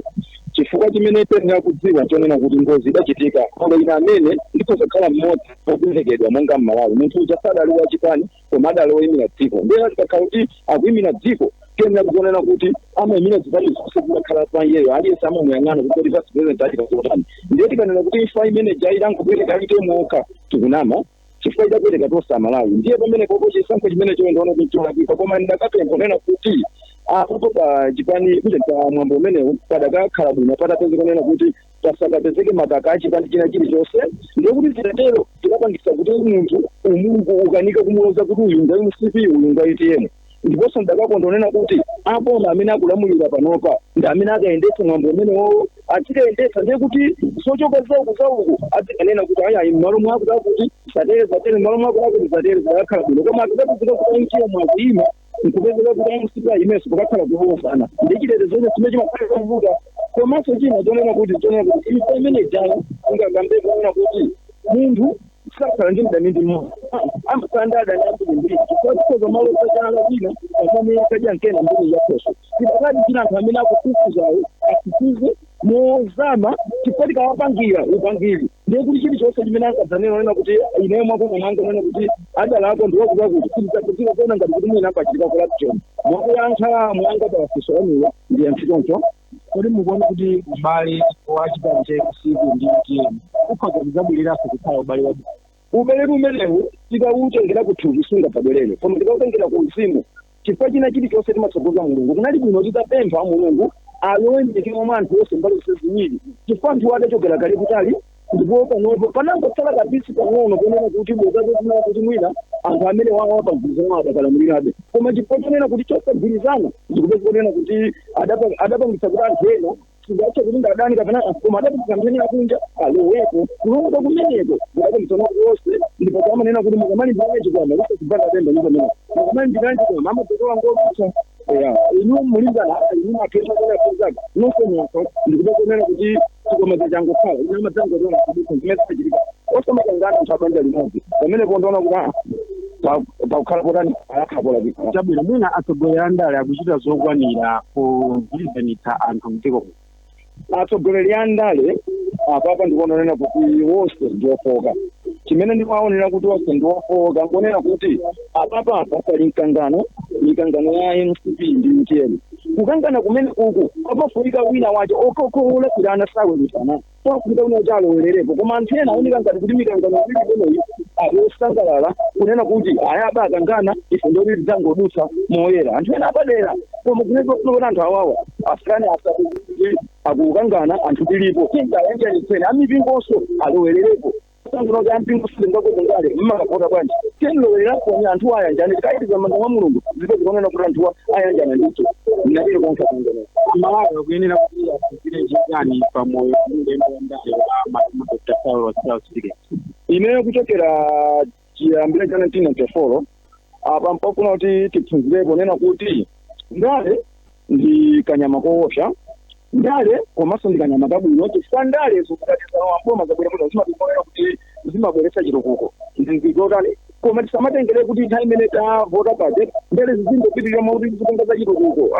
Chifukwa chimene tiyenera kudziwa chonena kuti ngozi idachitika, olo ine amene ndikuzokhala mmodzi operekedwa monga Mmalawi, munthu uja sadali wa chipani koma adali woyimira dziko. Ndiye tikakhala kuti akuyimira dziko, tiyenera kuonena kuti amayimira zipani zonse kumakhala pa iyeyo, aliyense amamuyang'ana kuti kodi vice president achita zotani. Ndiye tikanena kuti imfa imene jayilangopereka alite okha, tikunama, chifukwa idapereka tonse Amalawi. Ndiye pamene popo chisankho chimene cho ndiona kuti cholakwika, koma ndakapempha kunena kuti apopo pa chipani kuti pa mwambo umenewu padakakhala bwino patapezeka kunena kuti pasakapezeke makaka achipani china chilichonse. Ndiye kuti zitatero tikapangisa kuti munthu umulungu ukanika kumuloza kuti uyu nga MCP, uyu nga UTM. Ndiponso ndakakonda kunena kuti aboma amene akulamulira panopa ndi amene akayendetsa mwambo umenewo, azikayendetsa. Ndiye kuti zochoka zauku zauku azikanena kuti ayayi, m'malo mwakuti akuti zatere zatere, m'malo mwakuti akuti zatere, zidakakhala bwino. Koma akakapezeka kuti UTM akuyima, nkupezeka kuti MCP ayimenso, kukakhala kuwozana ndi chitetezo chimene chimakhala kuvuta. Komanso china chonena kuti imfa imene ijayo ungakambe kunena kuti munthu sakhala ndi mdani ndi mmodzi. Amakhala adani ambirimbiri, chifukwa tikoza malo sachala wina pamene kadya nkena mbiri yakoso. Tikakati china anthu amene akufufuzawo afufuze mozama, chifukwa tikawapangira upangiri, ndiye kuti chilichonse chimene angadzanena nena kuti ineyo mwakona mwanga nena kuti adalako ndiwakuti kuti ngati kuti mwina apachitika corruption. Mwakuyankha mwanga pawafiso anuwa ndiye ntchitocho. Kodi mukuona kuti ubale wa chipani cha MCP ndi UTM ukhoza kudzabwereranso kukhala ubale wabwino? Ubale umenewu tikawutengera kuthupi sungabwerere, koma tikawutengera ku uzimu, chifukwa china chilichonse timatsogoza Mulungu. Kunali bwino titapempha Mulungu alowe mmitima mwa anthu onse mbali zonse ziwiri, chifukwa anthu adachokera kale kutali, ndipo panopo panangotsala kapisi pang'ono ponena kuti bokazotinaa kuti mwina anthu amene wawa pagwirizana adakalamulirabe, koma chifukwa chonena kuti chosagwirizana ndikupeza kunena kuti adapangitsa kuti anthu ena singathe kuti ngadani kapena, koma adapangitsa anthu ena akunja aloweko. Kuloweka kumeneko kudapangitsa kuti wonse, ndipo kamanena kuti mukamalimbirana chikwama kusasibvana demba nikomene mukamalimbirana chikwama amatotola ngopitsa ya inu mulimbana, inu maphesa kuna nonse nonso, ndikupeza kunena kuti chikwama changokhala inu amadzangotola kudutsa zimene zimachitika osamakangana anthu abanja limodzi. Pamene pondiona kuti pakukhala potani akhapola. Chabwino, mwina atsogoleri a ndale akuchita zokwanira kugwirizanitsa anthu mdziko muno? Atsogoleri a ndale apapa ndikuonanena kuti wonse ndiofoka. Chimene ndikuwaonera kuti wonse ndiofoka, nkuonera kuti apapapa pali mkangano, mikangano ya MCP ndi UTM. Kukangana kumene uku papafunika wina wacho okokolakwirana saweruzana, pafunika wina wacho alowererepo. Koma anthu ena aoneka ngati kuti mikangano iwiri imeneyi akusangalala kunena kuti aya aba akangana, ife ndoti tidzangodutsa moyera, anthu ena apadera. Koma kunena kuti anthu awawa asikani asati akukangana, anthu tilipo tingayanjanitseni. Amipingonso alowererepo, sangunoke ampingo sindingakokongale mmakapota bwanji tenlowereraponi anthu ayanjane. Tikaitiza manja mwa Mulungu zipe zikuonena kuti anthuwa ayanjana ndithu mnatiri konse kangana. Malawi akuyenera kuti aphunzire chiyani pamoyo ulendo wa ndale wa malemu Dr Saulos Klaus Chilima? Ineyo kuchokera chiyambire cha 1994 apa mpofuna kuti tiphunzirepo nena kuti ndale ndi kanyama koopsa, ndale komanso ndi kanyama kabwino, chifukwa ndale zikukatizawamboma zabwera zimationera kuti zimabweretsa chitukuko ndizitotani. Koma tisamatengere kuti nthawi imene tavota paja ndale zizingopitirira mwakuti zipanga za chitukuko.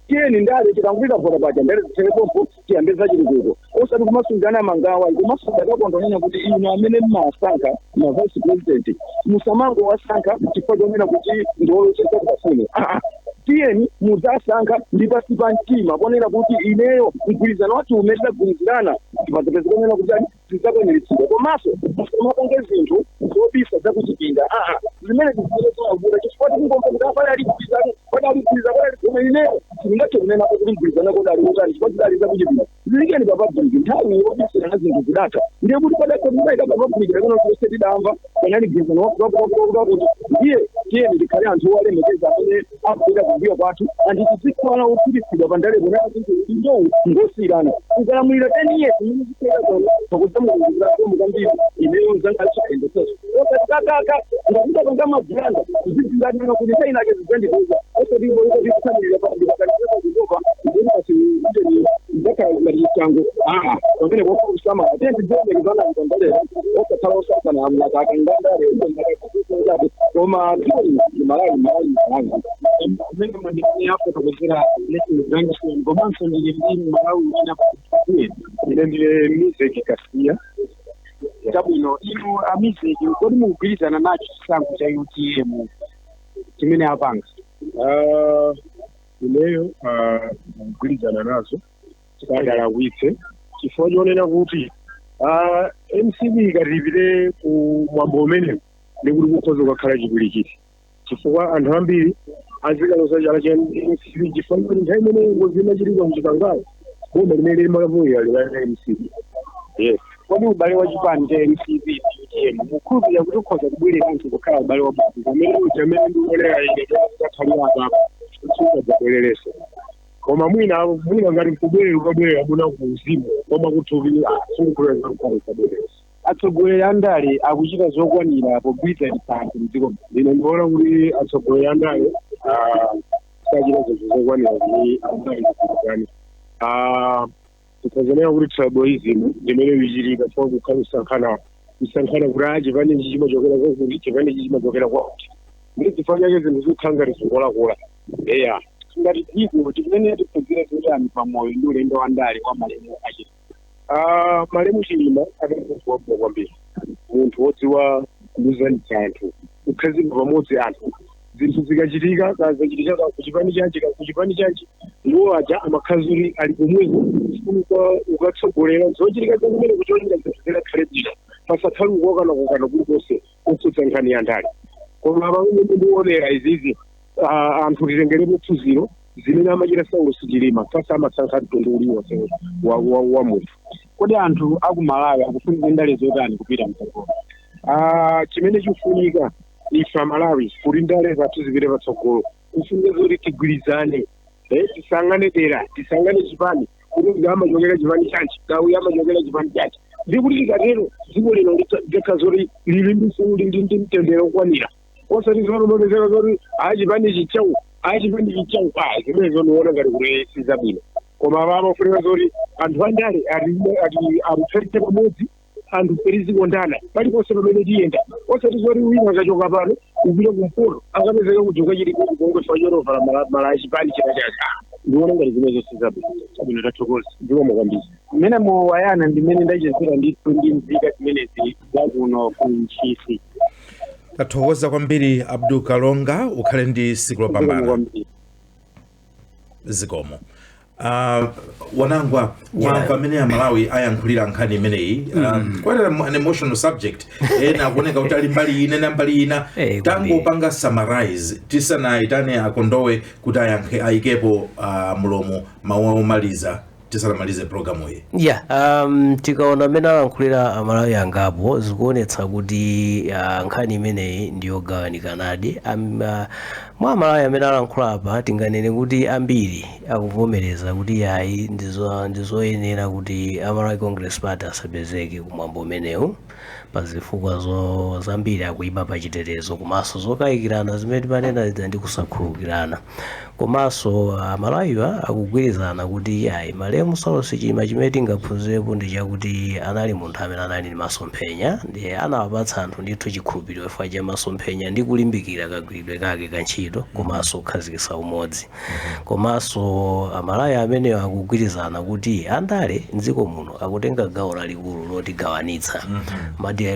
Tiyeni ndale tikangopita vota paja ndale zitherepompo, tiyambe za chitukuko, osati kumasungana mangawa. Komanso ndakakondonena kuti inu amene mmasankha ma vice president, musamangowasankha chifukwa chonena kuti ndiwolochesa kukafune. Tiyeni mudzasankha ndi pasi pa mtima konena kuti ineyo mgwirizano wathu umene tidagwirizirana tipazapeza konena kuti ani zidzakwaniritsidwa. Komanso musamapange zinthu zobisa zakuchipinda, zimene zimene zimavuta, chifukwa tikungomva kuti apale ali mgwirizano, padali mgwirizano, padali, koma ineyo sindingathe kunenapo kuti mgwirizano kodali utani, chifukwa zidali zakuchipinda. Zilikeni pa public. Nthawi yobisirana zinthu zidatha. Ndiye kuti padakha pa public lakona kuti tidamva panali mgwirizano wakuti. Ndiye tiyeni tikhale anthu owalemekeza amene akupita kumbuyo kwathu, anthu tizikhala okhutitsidwa pandale kunena kuti ndowu ngosiyirana ukalamulira 10 years imene zikhala zona pakudzamukumu kwambiri. Ineyo zangachaendeseso osati kakaka ngakudapanga mabhuranda zidzinganena kuti sainake zidzandikuza osati ikotikusanirira pandikakanisa ndinasi ujeni ndakhala ngati chitango pamene kokusama. Tiyeni tidzilemekezana pandale, osakhala osakana mlakakangandale, koma dziko lino ndi Malawi, Malawi, Malawi. Amene mwandimene afotokozera Blessing Junction. Komanso ndili ndi Malawi wina. Ine ndine Mizeki Kasiya. Chabwino, inu amizeki, kodi mukugwirizana nacho chisankho cha UTM chimene apanga? Ineyo kugwirizana nazo sadalakwitse, chifukwa chonena kuti MCP ikati ipite ku mwambo umenewu ndikuti kukhoza kukakhala chipwirikiti, chifukwa anthu ambiri azikaloza chala cha MCP, chifukwa kuti nthawi imene ngozi imachitika kuchikangawo boma limene limalamulira lilali MCP, yes. Kodi ubale wa chipani cha MCP ndi UTM mukhulupirira kuti ukhoza kubwereranso kukhala ubale wabwino? Umene uja amene ndikuonera ine takhalira apapo sukadzabwerereso, koma mwina mwina ngati nkubwerera ukabwerera buna ku uzimu, koma kuthupi sikukhulupirira kukhala ukabwerereso. Atsogoleri a ndale akuchita zokwanira pogwirizanitsa anthu mdziko muno? Ine ndikuona kuti atsogoleri a ndale sachita zinthu zokwanira kuti amagwirizane. Tikazanena kuti tribalism ndimene ichitika chifukwa kukhala kusankhana. Kusankhana kuti a chipani ichi chimachokera kwakuti, chipani ichi chimachokera kwakuti, ndi chifukwa chake zinthu zikukhala ngati zikulakwika, eya. Ngati dziko, tikumene tiphunzire zotani pamoyo ndi ulendo wa ndale wa malemu aChilima? Ah, malemu Chilima adali munthu wabwino kwambiri, munthu wodziwa kulunzanitsa anthu, kukhazika pamodzi anthu. Zinthu zikachitika, kazachitika ka kuchipani chanji, ka kuchipani chanji, iwo aja amakhala kuti ali komweko ukatsogolera zochitika zakumene kucholinga zinthu zikakhale bwino, pasakhale kukokana kokana kulikonse kokhudza nkhani ya ndale. Koma pamene ndikuonera izizi, anthu titengerepo phunziro zimene amachita Saulos Chilima, sasa amasankha mtundu uliwonse wa munthu. Kodi anthu aku Malawi akufunika ndale zotani kupita mtsogolo? Ah, chimene chikufunika ife Amalawi kuti ndale zathu zipite patsogolo, kufunika zoti tigwirizane, tisangane dera, tisangane chipani, kuti uyu amachokera chipani chanji, kauyu amachokera chipani chanji, ndi kuti tikatero dziko lino lidzakhala zoti lili ndi ufulu ndi mtendere okwanira, osati zomapezeka zoti a chipani chichawu, a chipani chichawu. A zimenezo ndiona ngati kuti sizabwino. Koma apa amafunika zoti anthu andale atikhalitse pamodzi, anthu tizikondana paliponse pamene tiyenda, osati zoti wina akachoka pano kupita kumpoto akapezeka kuti ukachitika chipongwe chifukwa chotovala mala achipani china chake. Ndiona ngati zimenezo sizabwino. Chabwino, tathokoza. Zikomo kwambiri. Mmene muwayana ndimene ndachezera ndithu ndi nzika zimenezi zakuno ku Ntchisi. Tathokoza kwambiri, Abdul Kalonga, ukhale ndi tsiku Zikomo lopambana. kwambiri. Zikomo. Wanangwa, wamva amene Amalawi ayankhulira nkhani imeneyi, quite an emotional subject. Ena akuoneka kuti ali mbali ina, ena mbali ina. Kwambiri. Tangopanga summarize tisanayitane akondowe kuti ayankhe, ayikepo mlomo, mawu omaliza tisanamalize programu iyi. Yeah, tikaona amene alankhulira Amalawi angapo, zikuonetsa kuti nkhani imeneyi ndiyogawanikanadi. Mwa Amalawi amene alankhula apa, tinganene kuti ambiri akuvomereza kuti yayi, ndizoyenera kuti Amalawi Congress Party asapezeke kumwambo umenewu pa zifukwa zambiri, akuyima pa chitetezo komanso zokayikirana zimene timanena zija ndi kusakhululukirana. Komanso Amalawiwa akugwirizana kuti ayi, malemu Saulos Chilima, chimene tingaphunzirepo ndi chakuti anali munthu amene anali ndi masomphenya, ndiye anawapatsa anthu ndithu chikhulupiriro chifukwa cha masomphenya ndi kulimbikira kagwiridwe kake ka ntchito komanso kukhazikitsa umodzi. Komanso Amalawi amenewo akugwirizana kuti andale mdziko muno akutenga gawo lalikulu lotigawanitsa,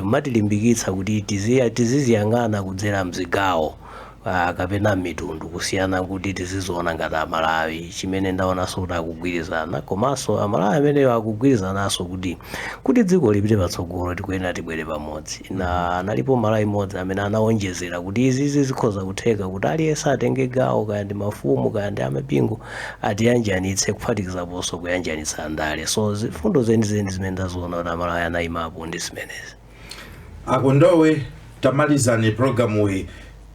matilimbikitsa kuti tiziziyang'ana kudzera mzigawo kapena mitundu kusiyana kuti tiziziona ngati Amalawi, chimene ndaonanso kuti akugwirizana. Komanso Amalawi amenewo akugwirizananso kuti dziko lipite patsogolo tikuyenera tibwere pamodzi. Na analipo Malawi imodzi amene anawonjezera kuti izizi zikhoza kutheka kuti aliyense atenge gawo, kaya ndi mafumu, kaya ndi amapingo, atiyanjanitse, kuphatikizaponso kuyanjanitsa andale. So zifundo zenizeni zimene ndaziona kuti Amalawi anayimapo ndi zimenezi. Akondowe, tamalizani programu iyi.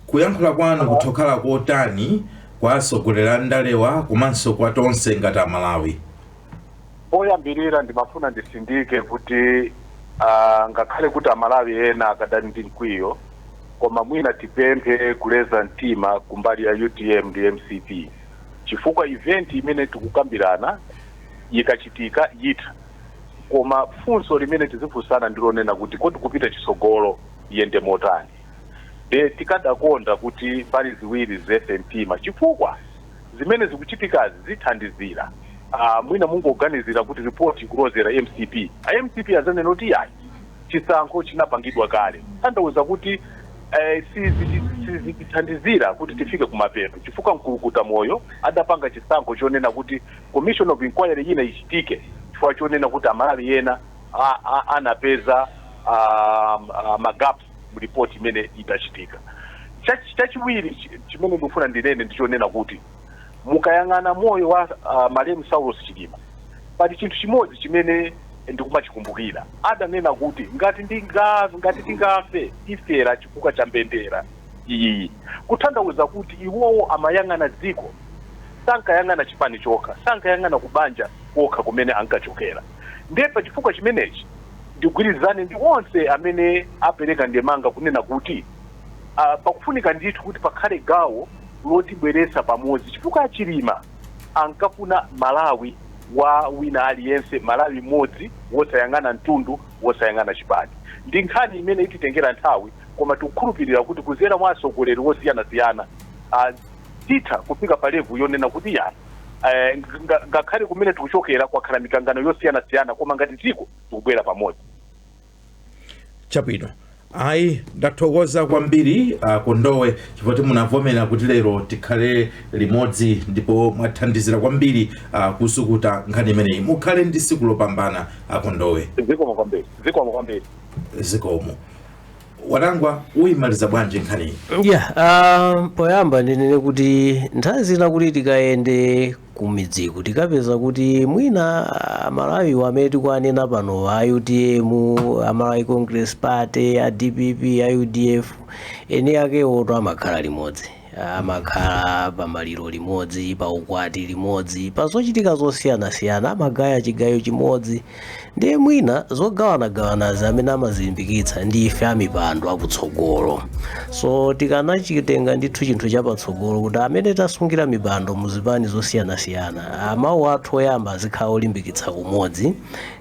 Kuyankhula kwanu kuthokhala kotani kwa atsogoleri a ndalewa komanso kwa tonse ngati Amalawi? Poyambirira ndimafuna ndisindike kuti ngakhale kuti Amalawi ena akadali ndi mkwiyo, koma mwina tipemphe kuleza mtima kumbali ya UTM ndi MCP, chifukwa event imene tikukambirana ikachitika yitha. Koma funso limene tizifunsana ndilonena kuti kodi kupita chitsogolo yende motani? De tikadakonda kuti mbali ziwiri zileze mtima, chifukwa zimene zikuchitikazi zithandizira. Mwina mungoganizira kuti ripoti ikulozera MCP, a MCP azanena kuti yayi, chisankho chinapangidwa kale, tanthauza kuti sizitithandizira kuti tifike kumapeto, chifukwa Mkulukuta Moyo adapanga chisankho chonena kuti commission of inquiry ina ichitike, chifukwa chonena kuti Amalawi ena anapeza magaps mu report imene itachitika. Chachiwiri chimene ndikufuna ndinene ndichonena kuti mukayang'ana moyo wa malemu Saulos Chilima, pali chinthu chimodzi chimene ndikumachikumbukira. Adanena kuti ngati tingafe, tifera chifukwa cha mbendera iyi, kutanthauza kuti iwowo amayang'ana dziko, sankayang'ana chipani chokha, sankayang'ana kubanja kokha kumene ankachokera. Ndiye pa chifukwa chimenechi ndigwirizane ndi onse amene apereka ndemanga kunena kuti pakufunika ndithu kuti pakhale gawo lotibweretsa pamodzi, chifukwa Chilima ankafuna Malawi. Wa wina aliyense, Malawi mmodzi, wosayang'ana mtundu, wosayang'ana chipani. Ndi nkhani imene ititengera nthawi, koma tikukhulupirira kuti kuzera mwa atsogoleri wosiyanasiyana titha kufika pa level yonena kuti yani ngakhale kumene tikuchokera kwakhala mikangano yosiyanasiyana, koma ngati dziko tikubwera pamodzi. Chabwino, ayi, ndathokoza kwambiri Kondowe, chifukwa munavomera kuti lero tikhale limodzi ndipo mwathandizira kwambiri kusukuta nkhani imeneyi. Mukhale ndi tsiku lopambana, Akondowe. Zikomo kwambiri, zikomo kwambiri. Zikomo. Wanangwa, uyimaliza bwanji nkhaniyi? Yeah, poyamba ndinene kuti nthawi zina kuti tikayende ku midziku, tikapeza kuti mwina Amalawi amene tikuanena pano, a UTM, Amalawi Congress Party, a DPP, a UDF, eni akewo amakhala limodzi, amakhala pamaliro limodzi, pa ukwati limodzi, pa zochitika zosiyanasiyana amagaya chigayo chimodzi. Ndiye mwina zogawanagawanazi amene amazilimbikitsa ndi ife amipando akutsogolo. So tikanachitenga ndithu chinthu chapatsogolo kuti amene tasungira mipando muzipani zosiyanasiyana, amawu athu oyamba azikhala olimbikitsa umodzi,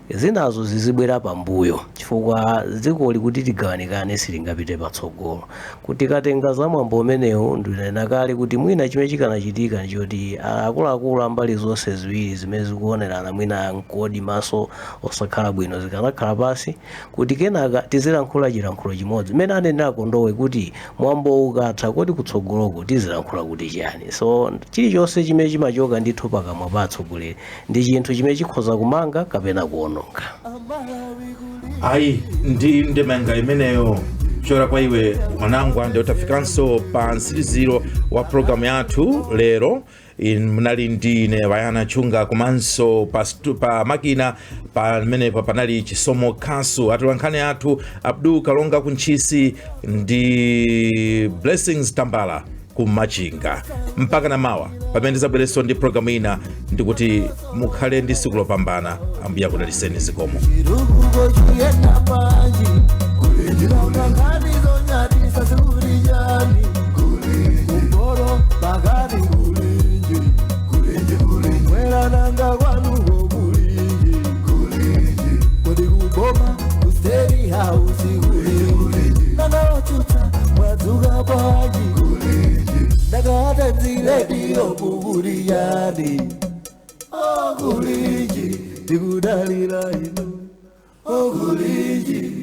zinazo zizibwera pambuyo, chifukwa dzikoli kuti tigawanikane silingapite patsogolo. Kuti katenga za mwambo umenewu, ndinena kale kuti mwina chimene chikanachitika nchoti akuluakulu ambali zonse ziwiri zimene zikuonerana mwina nkodi maso osakhala bwino zikanakhala pasi, kuti kenaka tizilankhula chilankhulo chimodzi, mmene anenera Kondowe kuti mwambo ukatha, kodi kutsogoloko tizilankhula kuti chani? So chilichonse chimene chimachoka ndithu pakamwa pa atsogoleri ndi chinthu chimene chikhoza kumanga kapena kuononga. Ayi, ndi ndemanga imeneyo kuchokera kwa iwe Mwanangwa, ndio tafikanso pa mtsiriziro wa programu yathu lero. Munali ndi ine Wayana Chunga, komanso pa makina pamenepa panali Chisomo Khasu, atolankhani athu Abdul Kalonga kuntchisi ndi Blessings Tambala kumachinga. Mpaka na mawa pamene ndizabwerenso ndi programu ina, ndikuti mukhale ndi tsiku lopambana. Ambuye akudalitseni. Zikomo. Chirukuko chiyenda panji, ndinongangani zonyadisa sikurijani, kumboro pakati kulinji, mwerananga kwanuko kulinji, kodi kuboma ku State House kulinji, nangawachutsa mwadzuka bwanji, ndakatadzirediyo kukuliyani okulinji, ndikudalira inu okulinji.